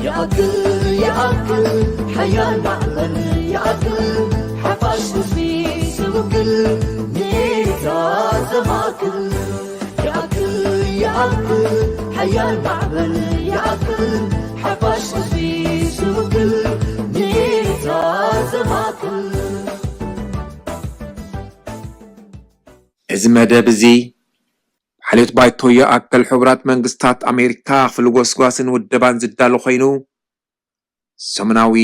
ይኣክል፣ ይኣክል፣ ሓያል ማዕበል ይኣክል፣ ሓፋሽ ህዝቢ ዝውክል፣ ንኤርትራ ዘማእክል። ይኣክል፣ ይኣክል፣ ሓያል ማዕበል ይኣክል፣ ሓፋሽ ህዝቢ ዝውክል፣ ንኤርትራ ዘማእክል። እዚ መደብ እዚ ሓልዮት ባይቶ ይኣክል፣ ሕቡራት መንግስታት ኣሜሪካ ክፍሊ ጎስጓስን ውደባን ዝዳሎ ኮይኑ፣ ሰሙናዊ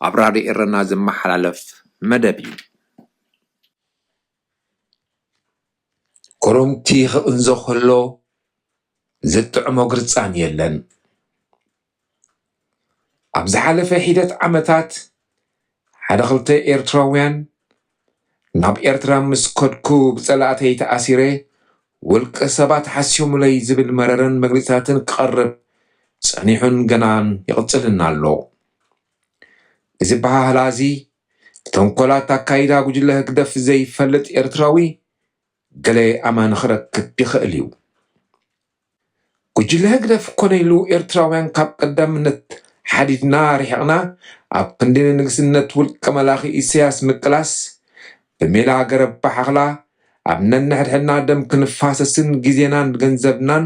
ኣብ ራድዮ ኤረና ዝመሓላለፍ መደብ እዩ። ክረምቲ ክቕንዞ ከሎ ዝጥዕሞ ግርጻን የለን። ኣብ ዝሓለፈ ሒደት ዓመታት ሓደ ክልተ ኤርትራውያን ናብ ኤርትራ ምስ ከድኩ ብጸላእተይ ተኣሲረ፣ ውልቀ ሰባት ሓስዮሙለይ ዝብል መረረን መግለጺታትን ክቐርብ ጸኒሑን ገናን ይቕጽልን ኣሎ። እዚ ኣበሃህላ እዚ ንተንኮላት ኣካይዳ ጉጅለ ህግደፍ ዘይፈልጥ ኤርትራዊ ገለ ኣማኒ ክረክብ ይኽእል እዩ። ጉጅለ ህግደፍ ኮነ ኢሉ ኤርትራውያን ካብ ቀዳምነት ሓዲድና ርሒቕና ኣብ ክንዲ ንንግስነት ውልቀ መላኺ ኢሳያስ ምቅላስ ብሜላ ገረብ ባሓኽላ ኣብ ነንሕድሕድና ደም ክንፋሰስን ግዜናን ገንዘብናን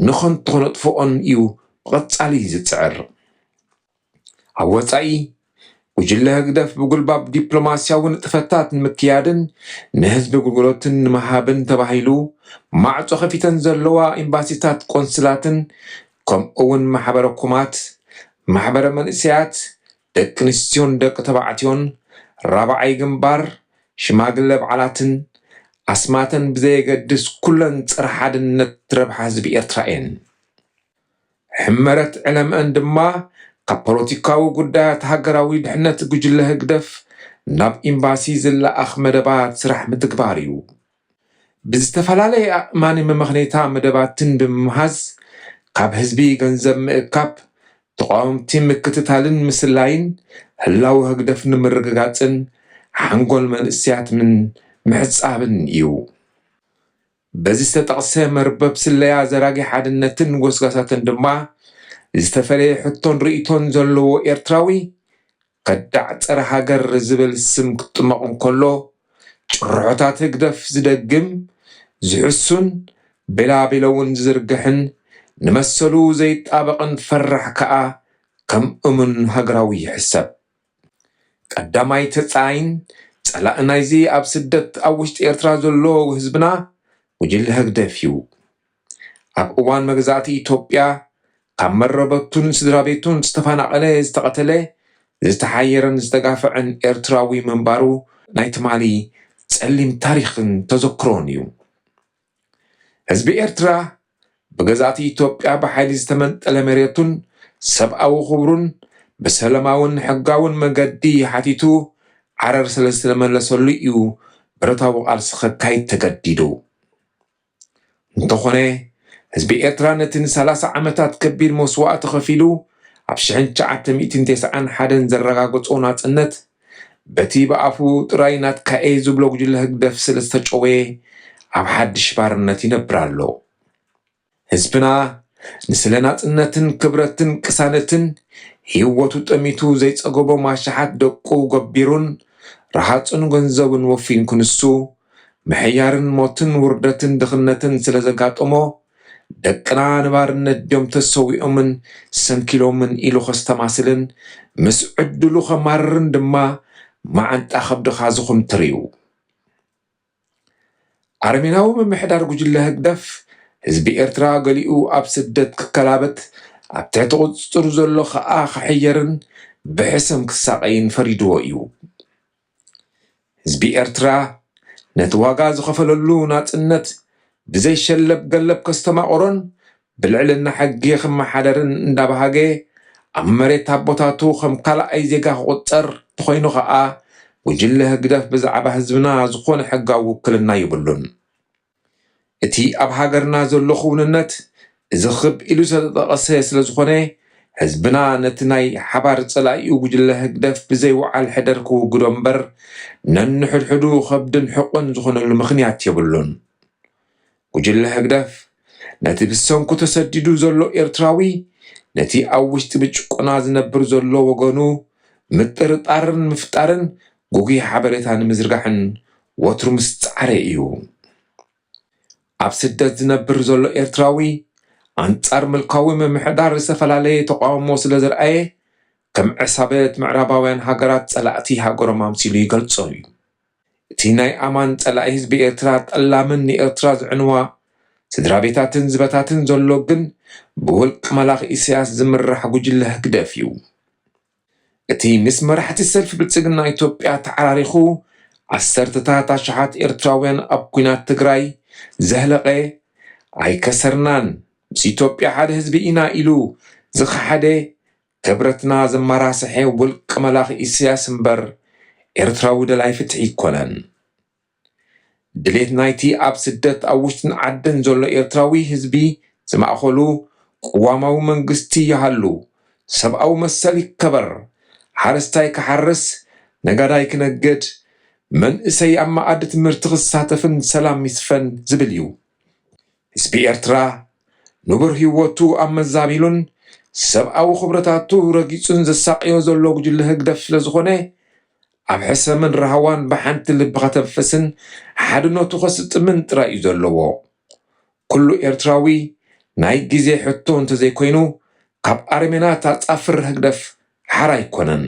ንኸንቱ ክነጥፍኦን እዩ ብቐጻሊ ዝጽዕር። ኣብ ወጻኢ ጉጅለ ህግደፍ ብጉልባብ ዲፕሎማስያዊ ንጥፈታት ንምክያድን ንህዝቢ ግልጋሎትን ንምሃብን ተባሂሉ ማዕጾ ከፊተን ዘለዋ ኤምባሲታት፣ ቆንስላትን ከምኡ እውን ማሕበረ ኮማት፣ ማሕበረ መንእሰያት፣ ደቂ ኣንስትዮን ደቂ ተባዕትዮን፣ ራብዓይ ግንባር፣ ሽማግለ በዓላትን ኣስማተን ብዘየገድስ ኩለን ጸረ ሓድነት ረብሓ ህዝቢ ኤርትራ እየን። ሕመረት ዕለምአን ድማ ካብ ፖለቲካዊ ጉዳያት ሃገራዊ ድሕነት ጉጅለ ህግደፍ ናብ ኤምባሲ ዝለኣኽ መደባት ስራሕ ምትግባር እዩ። ብዝተፈላለየ ኣእማኒ መመኽነይታ መደባትን ብምምሃዝ ካብ ህዝቢ ገንዘብ ምእካብ፣ ተቓወምቲ ምክትታልን ምስላይን፣ ህላወ ህግደፍ ንምርግጋጽን ሓንጎል መንእሰያት ምን ምሕጻብን እዩ። በዚ ዝተጠቕሰ መርበብ ስለያ ዘራጊ ሓድነትን ጎስጓሳትን ድማ ዝተፈለየ ሕቶን ርእይቶን ዘለዎ ኤርትራዊ ከዳዕ ጸረ ሃገር ዝብል ስም ክጥመቕ እንከሎ፣ ጭርሖታት ህግደፍ ዝደግም፣ ዝሕሱን ቤላቤሎ እውን ዝዝርግሕን ንመሰሉ ዘይጣበቕን ፈራሕ ከኣ ከም እሙን ሃገራዊ ይሕሰብ። ቀዳማይ ተጻይን ጸላኢ ናይዚ ኣብ ስደት ኣብ ውሽጢ ኤርትራ ዘሎ ህዝብና ጉጅለ ህግደፍ እዩ። ኣብ እዋን መግዛእቲ ኢትዮጵያ ካብ መረበቱን ስድራ ቤቱን ዝተፈናቐለ፣ ዝተቐተለ፣ ዝተሓየረን ዝተጋፍዐን ኤርትራዊ ምንባሩ ናይ ትማሊ ጸሊም ታሪኽን ተዘክሮን እዩ። ህዝቢ ኤርትራ ብገዛእቲ ኢትዮጵያ ብሓይሊ ዝተመንጠለ መሬቱን ሰብኣዊ ክብሩን ብሰላማውን ሕጋውን መገዲ ሓቲቱ ዓረር ስለ ዝተመለሰሉ እዩ ብረታዊ ቃልሲ ከካይድ ተገዲዱ። እንተኾነ፣ ህዝቢ ኤርትራ ነቲ ንሰላሳ ዓመታት ከቢድ መስዋእቲ ከፊሉ ኣብ ሽሕን ትሽዓተ ሚእትን ተስዓን ሓደን ዘረጋገጾ ናጽነት፣ በቲ ብኣፉ ጥራይ ናትካ እየ ዝብሎ ጉጅለ ህግደፍ ስለ ዝተጨወየ፣ ኣብ ሓድሽ ባርነት ይነብር ኣሎ። ህዝብና ንስለ ናጽነትን ክብረትን ቅሳነትን ህይወቱ ጠሚቱ ዘይጸገቦም ኣሽሓት ደቁ ገቢሩን ረሃጹን ገንዘቡን ወፊን ክንሱ፣ ምሕያርን ሞትን ውርደትን ድኽነትን ስለ ዘጋጠሞ፣ ደቅና ንባርነት ድዮም ተሰዊኦምን ሰንኪሎምን ኢሉ ከስተማስልን፣ ምስ ዕድሉ ከማርርን ድማ መዓንጣ ከብድኻ ዝኹምትር እዩ። ኣረሜናዊ ምምሕዳር ጉጅለ ህግደፍ፣ ህዝቢ ኤርትራ ገሊኡ ኣብ ስደት ክከላበት፣ ኣብ ትሕቲ ቁጽጽር ዘሎ ከኣ ክሕየርን ብሕሰም ክሳቐይን ፈሪድዎ እዩ። ህዝቢ ኤርትራ ነቲ ዋጋ ዝኸፈለሉ ናጽነት ብዘይ ሸለብ ገለብ ከስተማቕሮን ብልዕልና ሕጊ ክመሓደርን እንዳበሃገ፣ ኣብ መሬት ኣቦታቱ ከም ካልኣይ ዜጋ ክቑጸር እንተኾይኑ ኸኣ፣ ጉጅለ ህግደፍ ብዛዕባ ህዝብና ዝኾነ ሕጋዊ ውክልና የብሉን። እቲ ኣብ ሃገርና ዘሎ ክውንነት እዚ ክብ ኢሉ ዝተጠቐሰ ስለ ዝኾነ፣ ህዝብና ነቲ ናይ ሓባር ጸላኢኡ ጉጅለ ህግደፍ ብዘይ ውዓል ሕደር ክውግዶ እምበር፣ ነንሕድሕዱ ከብድን ሕቖን ዝኾነሉ ምኽንያት የብሉን። ጉጅለ ህግደፍ ነቲ ብሰንኩ ተሰዲዱ ዘሎ ኤርትራዊ ነቲ ኣብ ውሽጢ ብጭቆና ዝነብር ዘሎ ወገኑ ምጥርጣርን ምፍጣርን ግጉይ ሓበሬታ ንምዝርጋሕን ወትሩ ምስ ጸዓረ እዩ። ኣብ ስደት ዝነብር ዘሎ ኤርትራዊ ኣንጻር ምልካዊ ምምሕዳር ዝተፈላለየ ተቃውሞ ስለ ዘርኣየ፣ ከም ዕሳበት ምዕራባውያን ሃገራት ጸላእቲ ሃገሮም ኣምሲሉ ይገልጾ እዩ። እቲ ናይ ኣማን ጸላኢ ህዝቢ ኤርትራ ጠላምን ንኤርትራ ዝዕንዋ ስድራ ቤታትን ዝበታትን ዘሎ ግን ብውልቂ መላኺ ኢሳያስ ዝምራሕ ጉጅለ ህግደፍ እዩ። እቲ ምስ መራሕቲ ሰልፊ ብልጽግና ኢትዮጵያ ተዓራሪኹ ዓሰርተታት ኣሽሓት ኤርትራውያን ኣብ ኲናት ትግራይ ዘህለቐ፣ ኣይከሰርናን፣ ምስ ኢትዮጵያ ሓደ ህዝቢ ኢና ኢሉ ዝኸሓደ፣ ክብረትና ዘመራስሐ ውልቂ መላኺ ኢሳያስ እምበር ኤርትራዊ ደላይ ፍትሒ ኣይኮነን። ድሌት ናይቲ ኣብ ስደት ኣብ ውሽጥን ዓድን ዘሎ ኤርትራዊ ህዝቢ ዝማእኸሉ ቅዋማዊ መንግስቲ ይሃሉ፣ ሰብኣዊ መሰል ይከበር፣ ሓረስታይ ክሓርስ፣ ነጋዳይ ክነግድ፣ መንእሰይ ኣብ መኣዲ ትምህርቲ ክሳተፍን ሰላም ይስፈን ዝብል እዩ። ህዝቢ ኤርትራ ንቡር ህይወቱ ኣብ መዛቢሉን ሰብኣዊ ክብረታቱ ረጊጹን ዘሳቅዮ ዘሎ ጉጅለ ህግደፍ ስለ ዝኾነ፣ ኣብ ሕሰምን ራህዋን ብሓንቲ ልቢ ከተንፍስን ሓድነቱ ከስጥምን ጥራይ እዩ ዘለዎ። ኩሉ ኤርትራዊ ናይ ግዜ ሕቶ እንተዘይኮይኑ፣ ካብ ኣረሜናት ኣጻፍር ህግደፍ ሓራ ኣይኮነን።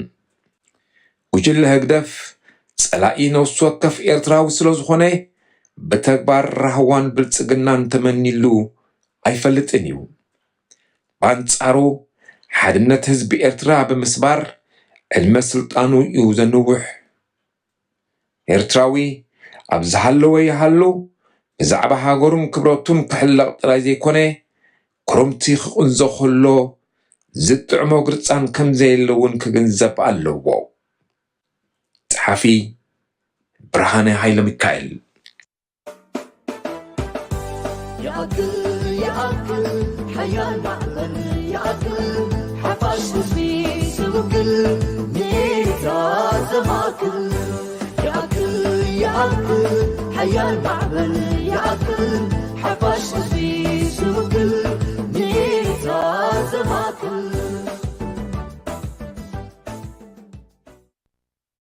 ጉጅለ ህግደፍ ጸላኢ ነፍሲ ወከፍ ኤርትራዊ ስለ ዝኾነ፣ ብተግባር ራህዋን ብልጽግናን ተመኒሉ ኣይፈልጥን እዩ። ብኣንጻሩ፣ ሓድነት ህዝቢ ኤርትራ ብምስባር፣ ዕድመ ስልጣኑ እዩ ዘንውሕ። ኤርትራዊ ኣብ ዝሃለወ ይሃሉ፣ ብዛዕባ ሃገሩን ክብረቱን ክሕለቕ ጥራይ ዘይኮነ፣ ክሩምቲ ክቕንዞ ከሎ፣ ዝጥዕሞ ግርጻን ከም ዘየለ እውን ክግንዘብ ኣለዎ። ጸሓፊ፣ ብርሃነ ሃይለ ሚካኤል። ይኣክል ይኣክል ሓያል ማዕበል ይኣክል ሓፋሽ ህዝቢ ስውክል ሜዳ ዘማክል ይኣክል ይኣክል ሓያል ማዕበል ይኣክል